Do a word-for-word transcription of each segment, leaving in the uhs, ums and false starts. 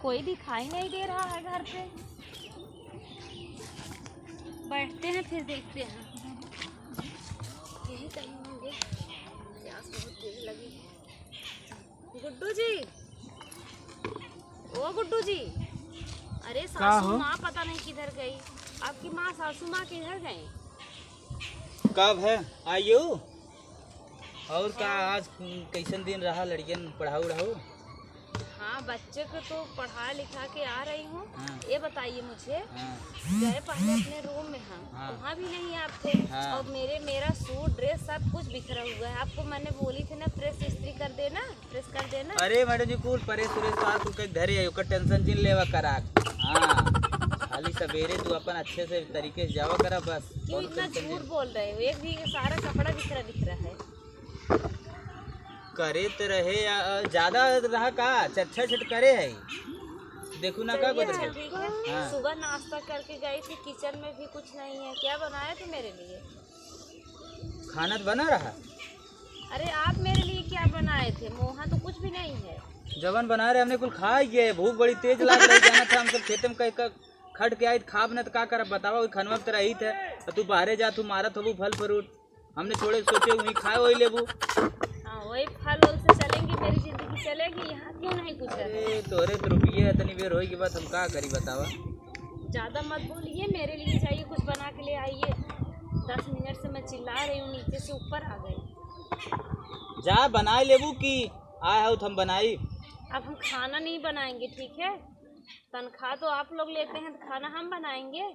कोई दिखाई नहीं दे रहा है घर पे। बैठते हैं, फिर देखते हैं। यही कहीं होंगे। प्यास बहुत तेज लगी है। गुड्डू जी, ओ गुड्डू जी, अरे का सासू हो? माँ पता नहीं किधर गई। आपकी माँ, सासू माँ किधर गई? कब है आयु? और का, आज कैसन दिन रहा, लड़कियन पढ़ाऊ उढ़ाऊ? हाँ, बच्चे को तो पढ़ा लिखा के आ रही हूँ। हाँ। ये बताइए मुझे, हाँ। गए पहले अपने रूम में हम, हाँ। वहाँ भी नहीं आप थे। हाँ। और मेरे, मेरा सूट, ड्रेस, सब कुछ बिखरा हुआ है। आपको मैंने बोली थी ना, प्रेस इस्त्री कर देना, प्रेस कर देना। अरे मैडम जी, कुल प्रेस उरेस तो आज कुल के घरे है, ओकर टेंशन जिन लेवा करा। हाँ, खाली सवेरे तू अपन अच्छे से तरीके से जावा करा बस। क्यों इतना झूठ बोल रहे हो? एक भी सारा कपड़ा बिखरा बिखरा है। करे त रहे या, अ, ज्यादा रहा का? छट छट छट करे है। देखू ना का चलिए, बदल अच्छा, गया। ठीक है। हाँ। सुबह नाश्ता करके गई थी, किचन में भी कुछ नहीं है। क्या बनाया थे मेरे लिए? खाना तो बना रहा। अरे, आप मेरे लिए क्या बनाए थे? मोहा तो कुछ भी नहीं है। जवन बना रहे, हमने कुल खा गए। भूख बड़ी तेज लाग रही, जाना था हम सब खेते में कहीं का खट के आई, खाब न त का करब, बतावा, वही खनवा में त रही थे। तू बाहरे जा, तू मारत होबू फल फ्रूट। हमने थोड़े सोचे वहीं खाए वही लेबू। हाँ, वही फल वल से चलेंगी, मेरी जिंदगी चलेगी, यहाँ क्यों नहीं कुछ है? अरे, तोरे तो रुपये है, इतनी बेर होई के बाद हम का करी, बतावा? ज्यादा मत बोलिए, मेरे लिए जाइए, कुछ बना के ले आइए। दस मिनट से मैं चिल्ला रही हूँ, नीचे से ऊपर आ गई। जा, बनाए लेबू कि आए हो तो हम बनाई। अब हम खाना नहीं बनाएंगे, ठीक है? तनख्वाह तो आप लोग लेते हैं, तो खाना हम बनाएंगे?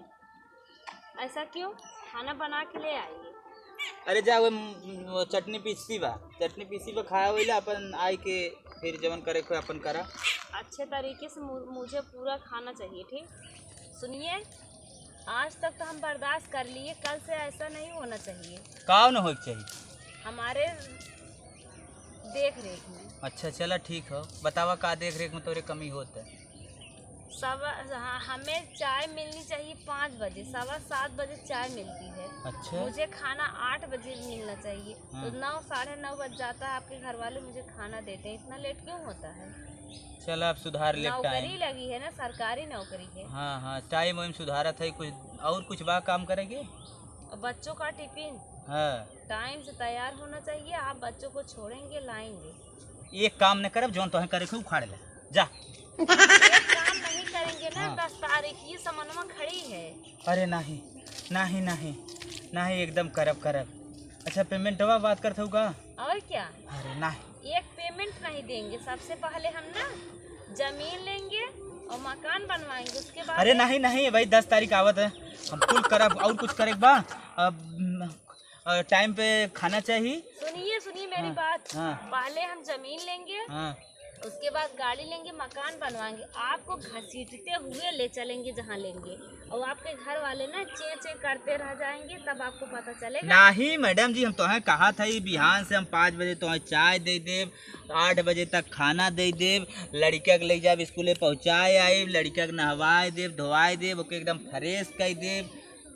ऐसा क्यों? खाना बना के ले आइए। अरे जा, वो म-, वो चटनी पीसी बा, चटनी पीसी बा, खाए वही ला, अपन आई के फिर जवन करे को अपन करा। अच्छे तरीके से मु-, मुझे पूरा खाना चाहिए, ठीक? सुनिए, आज तक तो हम बर्दाश्त कर लिए, कल से ऐसा नहीं होना चाहिए। का न होए के चाहिए? हमारे देख रेख में। अच्छा, चला ठीक हो, बतावा का देख रेख में तोरे कमी होत है? सवा, हाँ, हमें चाय मिलनी चाहिए पाँच बजे, सवा सात बजे चाय मिलती है। अच्छा। मुझे खाना आठ बजे मिलना चाहिए, हाँ। तो नौ, साढ़े नौ बज जाता है, आपके घर वाले मुझे खाना देते हैं, इतना लेट क्यों होता है? चला, अब सुधार ले नौकरी टाइम। लगी है ना, सरकारी नौकरी है। हाँ, हाँ, टाइम वाइम सुधारत है, कुछ और कुछ बा काम करेगी? और बच्चों का टिफिन हाँ। टाइम से तैयार होना चाहिए, आप बच्चों को छोड़ेंगे, लाएंगे। एक काम न करब, जौन तोहे करे के उखाड़ ले, जा। एक काम नहीं करेंगे ना, हाँ। दस तारीख, ये समनवा खड़ी है। अरे नहीं, नहीं, नहीं, नहीं, एकदम करब, करब। अच्छा, पेमेंटवा बात करत हऊ का? और क्या? अरे नहीं। एक पेमेंट नहीं देंगे, सबसे पहले हम ना जमीन लेंगे और मकान बनवाएंगे, उसके बाद अरे नहीं, नहीं भाई, दस तारीख आवत है, हम कुल करब, और कुछ करे के बा। अब, अ, टाइम पे खाना चाहिए। सुनिए, सुनिए मेरी हाँ, बात। हाँ। पहले हम जमीन लेंगे, हाँ। उसके बाद गाड़ी लेंगे, मकान बनवाएंगे, आपको घसीटते हुए ले चलेंगे जहाँ लेंगे, और आपके घर वाले ना चें चें करते रह जाएंगे, तब आपको पता चलेगा। नहीं मैडम जी, हम तोहे कहा था, ई बिहान से हम पाँच बजे तोहे चाय दे देब, आठ बजे तक खाना दे देब, लड़का के ले जाब स्कूले पहुँचाए आइब, लड़का के नहवाए देब, धोआए देब, ओके एकदम फ्रेश कर देब।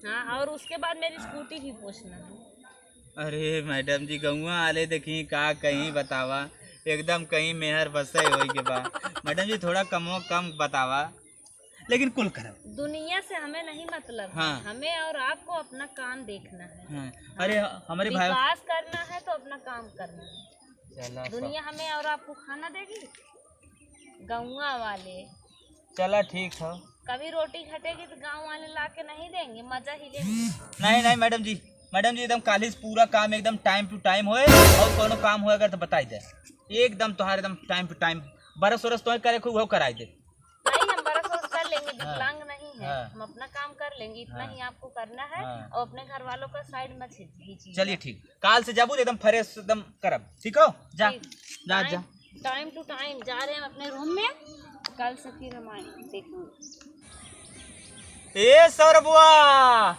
हाँ, और उसके बाद मेरी स्कूटी भी पोंछना है। अरे मैडम जी, गौवा वाले देखी का कहीं बतावा, एकदम कहीं मेहर बसे होई के बा। मैडम जी, थोड़ा कमो कम बतावा, लेकिन कुल करब। दुनिया से हमें नहीं मतलब है, हाँ। हमें और आपको अपना काम देखना है। हाँ। अरे, हमारे भाई विकास करना है तो अपना काम करना है। चला, दुनिया हमें और आपको खाना देगी? गौवा वाले। चला ठीक है। कभी रोटी घटेगी तो गाँव वाले ला के नहीं देंगे, मजा ही लेंगे। नहीं, नहीं मैडम जी, मैडम जी एकदम काली से पूरा काम एकदम टाइम टू टाइम होए, और कोनो काम होए अगर तो बताई दे, एकदम तोहार एकदम टाइम टू टाइम। बरस वरस तो करे खूब हो कराई दे। नहीं, हम बरस वरस कर लेंगे, हाँ। विकलांग नहीं है, हाँ। हम अपना काम कर लेंगे, इतना हाँ। ही आपको करना है, हाँ। और अपने घर वालों का साइड में खींच-, खींचिए। चलिए ठीक, काल से जाबू तो एकदम फ्रेश एकदम करब, ठीक हो? जा, ठीक। जा, टाइम, जा। टाइम टू टाइम जा रहे हैं अपने रूम में, कल से फिर हम आएंगे, देखेंगे। ए सौरभवा,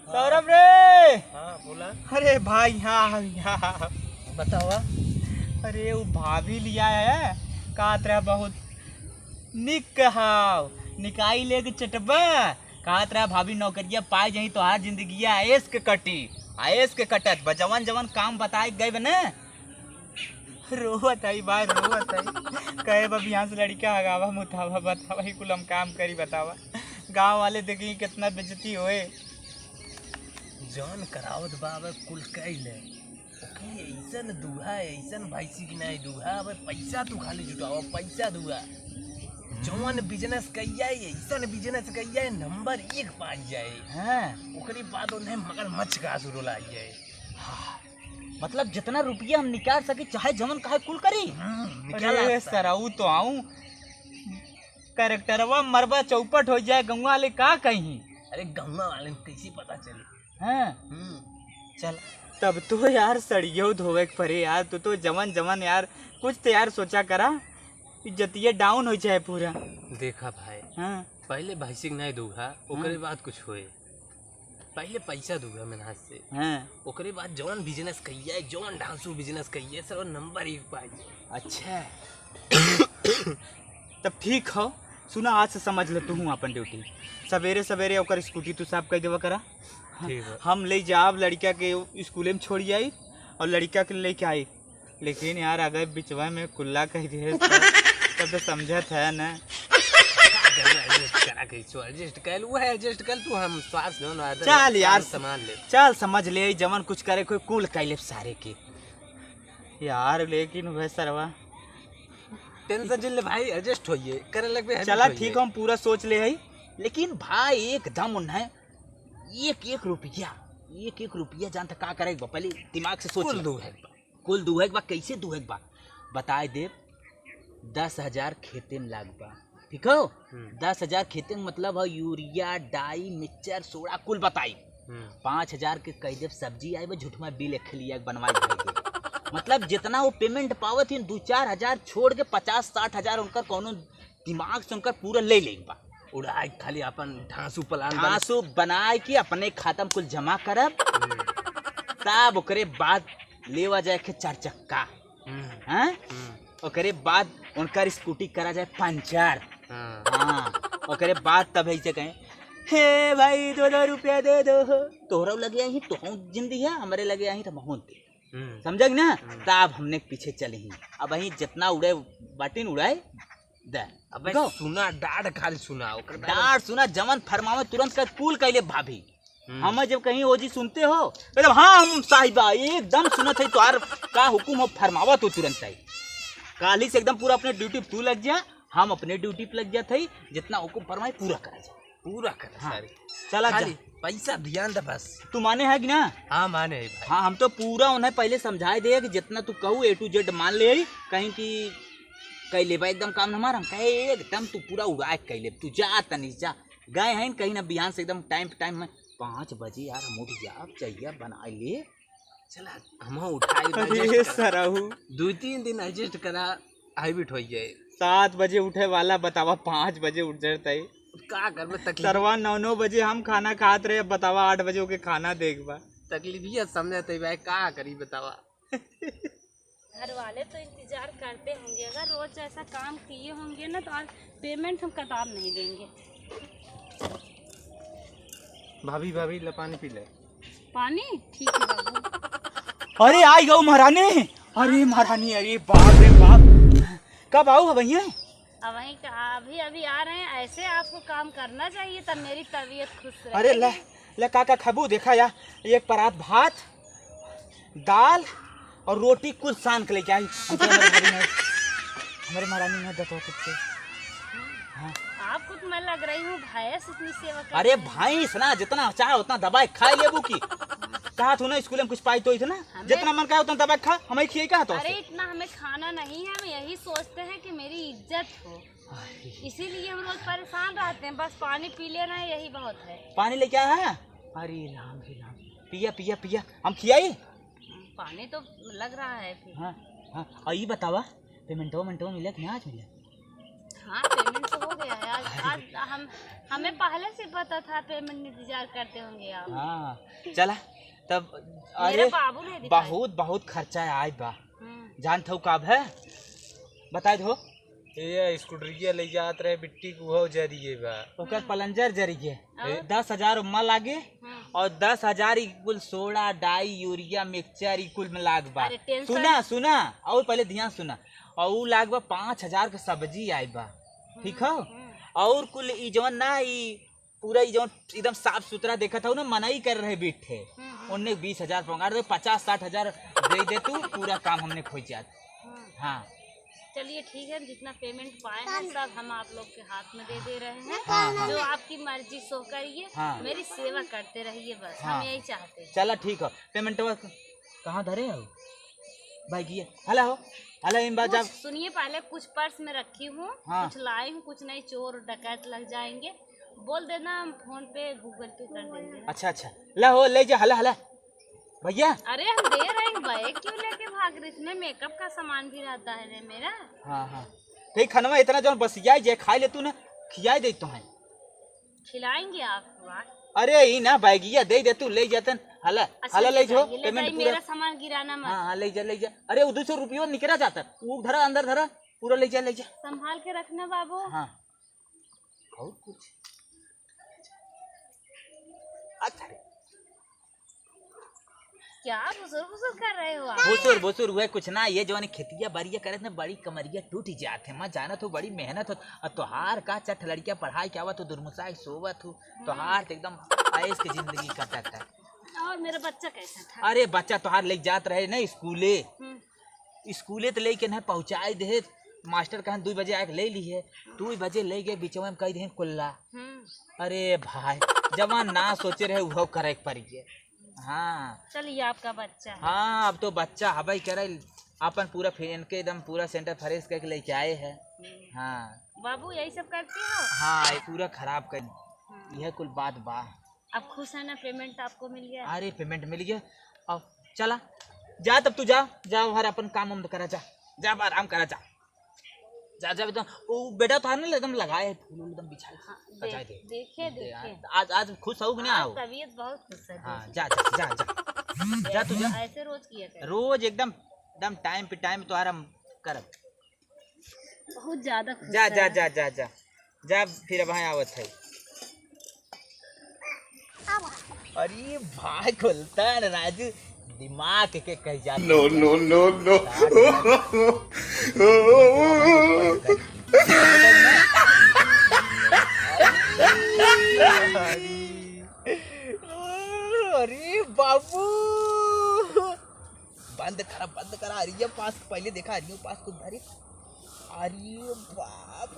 सौरभ रे। हाँ, बोला। अरे भाई, यहाँ, यहाँ। बतावा। अरे, वो भाभी लिया है, कहत रहा बहुत निक कहाव, निकाई लेके चटबा। कहत रहा भाभी नौकरिया पाए जाई, तोहार जिंदगिया ऐश के कटी, ऐश के कटत बा। जवन जवन काम बताए गए बा ना, रोवत आई बा, रोवत आई। कहे बा, "बिहान से लड़का हगावा मुतावा, बतावा, ई कुल हम काम करी, बतावा।" गाँव वाले देखी कितना बेइज्जती होए। जौन करावत बा, अब कुल कइले। ओके, ऐसन दुहा, ऐसन भैंसी की नाई दुहा, अब पैसा तू खाली जुटावा, पैसा दुहा। जौन business कइया, ऐसन business कइया, नंबर एक पाई जाए। हाँ। ओकरे बाद उन्हें मगरमच्छ का आंसू रुलाई जाए। हाँ। मतलब, जितना रुपया हम निकाल सकी, चाहे जवन कहे, कुल करी। हम्म, निकाल अरे, आता। सराऊ तो आऊं, characterवा मरबा चौपट हो जाए, गौवा वाले का कहीं? अरे, गौवा वाले में कैसे पता चले? हाँ। हम्म। चल, तब तो यार, सड़ियो धोवे के पड़े यार, तू तो जवन जवन यार, कुछ तो यार सोचा करा, इज्जतिया down हो जाए पूरा। देखा भाई, हाँ। पहले भैंसी के नाई दूघा, ओकरे हाँ। बाद कुछ होए। पहले पैसा दूंगा मैं हाथ से। हाँ। ओकरे बाद जौन business कहिए, जौन धांसू business कहिए, सब नंबर एक पाई। अच्छा। तब ठीक हो, सुना, आज से समझ ले तू हूँ अपन duty। सवेरे सवेरे ओकर scooty तू साफ कर देवा करा। ठीक बा। हम ले जाब लड़का के स्कूले में छोड़ आई और लड़का के लेके आई। लेकिन यार, अगर बिचवा में कुल्ला कह दिए तो, तब तो समझत है ना। का करना, adjust करा के, सो adjust कर, वो है, adjust कर तू, हम श्वास लो ना, चल यार, काम संभाल ले। चल समझ ले, जवन कुछ करे कोई कुल कह ले सारे के। यार, लेकिन वह सरवा tension जिन ले भाई, adjust होइए, करे लगबे, adjust चला होइए। ठीक, हम पूरा सोच ले हई, लेकिन भाई एकदम उन्हें एक एक रुपया, एक एक रुपया जानता का करे एक बार, पहले दिमाग से सोच कुल ले। दू है। कुल दुहे के बा, कैसे दुहे के बा? बताए देब, दस हजार खेते में लाग बा, ठीक हो? हम्म। दस हजार खेते में मतलब है यूरिया, डाई, मिक्सचर, सोडा, कुल बताई। हम्म। पाँच हजार के कह देब सब्जी आई बा, झूठ में बिल एक लिया के बनवाई दे। मतलब जितना वो payment पावत ही, दू चार हजार छोड़ के पचास साठ हजार उनकर कौनो दिमाग से उनकर पूरा ले लेके बा। उड़ाए खाली अपन ढांसू plan बना। ढांसू बनाए के अपने खाता में कुल जमा करब, हम्म। तब ओकरे बाद लेवा जाए के चार चक्का। हम्म। हाँ? हम्म। ओकरे बाद उनकर scooty करा जाए पंचर। हाँ। हाँ, ओकरे बाद तब ऐसे कहें, "हे भाई, दो दो रुपया दे दो।" तोहरा लगे आई तो हम जिंदगी है, हमरे लगे आई तो हम दे। हम्म। समझा कि ना? हम्म। तब हमने पीछे चले ही। अब वहीं जितना उड़े बाटिन उड़ाए, दे। अबे देखो। सुना, डाढ़ खाली सुना, ओकर डाढ़ डाढ़ सुना, जवन फरमावे तुरंत कर कुल कैले भाभी। हम्म। हमें जब कहीं ओजी सुनते हो, एकदम, "हाँ, हम साहिबा, एकदम सुनत है, तोहार का हुकुम हो, फरमावा तू तुरंत है।" काली से एकदम पूरा अपने duty पे तू लग जा, हम अपने duty पे लग जात है, जितना हुकुम फरमाए पूरा करा जाए। पूरा करा हाँ। सारे। चला जा। खाली पैसा ध्यान दे बस। तू माने है कि ना? हाँ, माने है भाई। हाँ, हम तो पूरा उन्हें पहले समझाए दे कि जितना तू कहू A to Z मान ले, कहीं कि कह लेबा एकदम काम न हमार। हम कहे, "एकदम तू पूरा उड़ाए कह ले, तू जा तनी जा।" गए हैं कहीं ना बिहान से एकदम time पे time में, पाँच बजे यार हम उठ जाब, चाहिए बना ले। चला, हम उठाई, अरे adjust करा। सरहू। दो तीन दिन adjust करा, habit हो जाए। सात बजे उठे वाला बतावा, पाँच बजे उठ जाता है। का करबे तकलीफ? सरवा नौ नौ बजे हम खाना खात रहे, अब बतावा आठ बजे ओके खाना देख बा। तकलीफिया समझते भाई, का करी बतावा? घर वाले तो इंतजार करते होंगे, अगर रोज जैसा काम किए होंगे ना तो आज payment हम कताब नहीं देंगे। भाभी, भाभी, ले पानी पी ले। पानी? ठीक है बाबू। अरे, आई गऊ महारानी। अरे महारानी, अरे बाप रे बाप। कब आऊ है भैया? अब वहीं का, अभी, अभी आ रहे हैं। ऐसे आपको काम करना चाहिए, तब मेरी तबीयत खुश अरे रहेगी। ले, ले का का खाबू? देखा या, एक परात भात, दाल और रोटी कुल सान के लेके आई। हमरे महारानी नहीं, हमरे महारानी नहीं देता तुझसे। हाँ। आपको तो मैं लग रही हूँ भैंस, इतनी सेवा कर अरे रही हूँ। भैंस ना, जितना चाहे उतना दबाए खाए लेबू की। कहा तू ना स्कूल में कुछ पाई तो इतना, हमें जितना मन कहा उतना दबाए खा, हमें खिए कहा तो अरे से। इतना हमें खाना नहीं है, हम यही सोचते हैं कि मेरी इज्जत हो, अरे। इसीलिए हम रोज परेशान रहते हैं। बस पानी पी लेना है, यही बहुत है। पानी लेके आया है? अरे राम रे राम, पिया पिया पिया, हम खियाई? पानी तो लग रहा है फिर। हाँ, हाँ, और ये बतावा, पेमेंटवा, पेमेंटवा मिला कि ना आज मिला? हाँ, payment तो हो गया है। आज, अरे। आज हम, हमें पहले से पता था payment इंतजार करते होंगे आप। हाँ, चला, तब, मेरा अरे, बाबू नहीं दिखाई। बहुत, बहुत खर्चा आए बा। हम्म। जानत हो कब है? बताए दो। ये स्कूटरिया ले जात रहे बिट्टी को, वो जरिए बा। ओकर हम्म। पलंजर जरिए। और? दस हजार ओमा लागे, हम्म। और दस हजार ई कुल सोडा, डाई, यूरिया, मिक्सचर, ई कुल में लाग बा। अरे, tension सुना, सुना, और पहले ध्यान सुना। और ऊ लाग बा पाँच हजार के सब्जी आई बा, ठीक हम्म, हो? हम्म। और कुल ई जवन ना, ई पूरा ई जवन एकदम साफ सुथरा देखत हो ना, मनई कर रहे बिट्ठे, हम्म, हम्म। उन्ने बीस हजार पगार दे, पचास साठ हजार दे दे तू, पूरा काम हमने खोज जात। हम्म। हाँ। चलिए ठीक है, जितना पेमेंट पाए हैं सब हम आप लोग के हाथ में दे दे रहे हैं। हाँ, हाँ। जो आपकी मर्जी सो करिए, हाँ। मेरी सेवा करते रहिए बस, हाँ। हम यही चाहते हैं। चला ठीक है, पेमेंटवा क-, कहाँ धरे हो? बैगिया, हला हो, हला इन बात कुछ जब सुनिए, पहले कुछ पर्स में रखी हूँ, हाँ। कुछ लाई हूँ, कुछ नहीं, चोर डकैत लग जाएंगे, बोल देना हम फोन पे, गूगल पे कर देंगे। अच्छा, अच्छा, ला हो, ले जा, हला, हला। भैया। अरे हम दे रहे हैं भाई, क्यों लेके भाग रहे? इसमें मेकअप का सामान भी रहता है रे मेरा। हाँ, हाँ। कहीं खनवा इतना जौन बसिया जे खाई ले तू ना, खियाई दे तो है। खिलाएंगे आपको आज। अरे ई ना बैगिया दे दे तू, ले जातन। हला, अच्छा, हला ले ले जाओ, जाइए, ले पेमेंट जाइए, पूरा। मेरा सामान गिराना मत। हाँ, हाँ, ले जा, ले जा। अरे वो दो सौ रुपया निकरा जाता, वो धरा, अंदर धरा, पूरा ले जा, ले जा। संभाल के रखना बाबू। हाँ। और कुछ? अच्छा रे। क्या भुसुर भुसुर कर रहे हो आप? भुसुर भुसुर हुए कुछ ना, ये जवानी खेतिया बारिया करत ना, बड़ी कमरिया टूट जात है। मैं जानत हूँ बड़ी मेहनत होत, और तोहार का चट लड़किया पढ़ाई के आवत हो, दुरमुसाई सोवत हो, तोहार तो एकदम ऐश के जिंदगी कटत है। और मेरा बच्चा कैसा था? अरे बच्चा तोहार लेके जात रहे ना स्कूले, हम्म। स्कूले तो लेके ना पहुँचाई दे, मास्टर कहन दुई बजे आके ले ली है, दुई बजे ले गए, बीचवा में कह दे कुल्ला। हम्म। अरे भाई, जवान ना सोचे रहे, उहो करे के पड़ी है। हाँ। चलिए, आपका बच्चा है। हाँ, अब तो बच्चा हबे करे, अपन पूरा फे-, इनके एकदम पूरा सेंटर फ्रेश करके लेके आए हैं। हम्म। हाँ। बाबू, यही सब करते हो? हाँ, ये पूरा खराब कर, हम्म। यह कुल बात बा। अब खुश है ना, पेमेंट आपको मिल गया? अरे, पेमेंट मिल गया। अब चला, जा तब तू जा, जा बाहर अपन काम वाम करा, जा, जा अब आराम करा, जा, जा, जा, एकदम वो बेटा तो है ना, एकदम लगाए है फूल वूल, एकदम बिछाए, हाँ, सजाए देख-, दे। देखे, दे, देखे। आज, आज खुश हो कि ना आज हो? तबीयत बहुत खुश है, हाँ, देखिए। जा, जा, जा, जा, जा तू जा। ऐसे रोज किया कर। रोज एकदम, एकदम टाइम पे टाइम तो आराम करब। बहुत ज्यादा खुश जा, है। जा, जा, जा, जा। जा, फिर अब यहाँ आवत है। अरे भाई, खुलता है ना राजू, दिमाग के कह जा। No, no, no, no। अरे बाबू, बंद करा, बंद करा। अरे पास पहले देखा, अरे पास कुछ धरी। अरे बाप,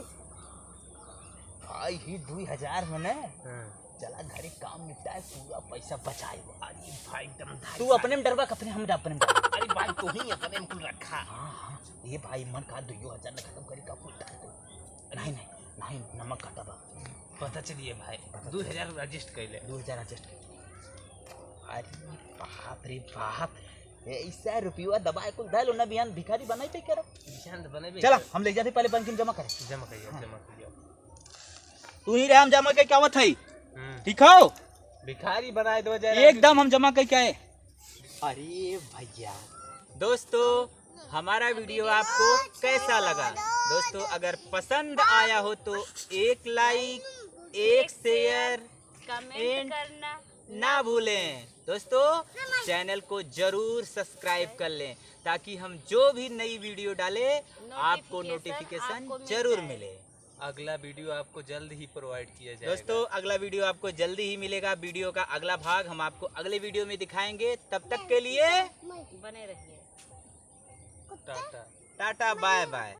आई ही दुई हजार में ना। हाँ। चला घरे काम निपटाए, पूरा पैसा बचाए। अरे भाई, एकदम धाई तू साथ। अपने में डरबा, अपने हम अपने में डरबा। अरे भाई, तू ही अपने में कुल रखा। हाँ, हाँ, ये भाई मन का दुइयो हजार न खत्म करी का कुल डाल दे। नहीं, नहीं, नहीं, नमक काटा बा। पता चलिए भाई, पता दो हजार चलिए। एडजस्ट कर ले। दो हजार एडजस्ट कर ले। अरे बाप रे बाप, ऐसा रुपया दबाए कुल धैलो ना, बिहान भिखारी बनाई पे करो। बिहान तो बने भी चला, कर। हम ले जाते पहले बैंक में जमा करें। जमा करिए, हाँ। जमा करिए। तू ही रहे, हम जमा के क्या आवत है? हम्म। ठीक हो? भिखारी बनाए दो हजार एकदम हम जमा करके आए। अरे भैया। दोस्तों, हमारा वीडियो आपको कैसा लगा? दोस्तों, अगर पसंद आया हो तो एक लाइक, एक शेयर, कमेंट and करना ना भूलें। दोस्तों, चैनल को जरूर सब्सक्राइब कर लें, ताकि हम जो भी नई वीडियो डालें, आपको नोटिफिकेशन नोटिफिकेशन आपको मिल जरूर जाए। मिले। अगला वीडियो आपको जल्द ही प्रोवाइड किया जाएगा। दोस्तों, अगला वीडियो आपको जल्द ही मिलेगा। वीडियो का अगला भाग हम आपको अगले वीडियो में दिखाएंगे। तब तक के लिए बने रहिए। टाटा। Tata, bye bye.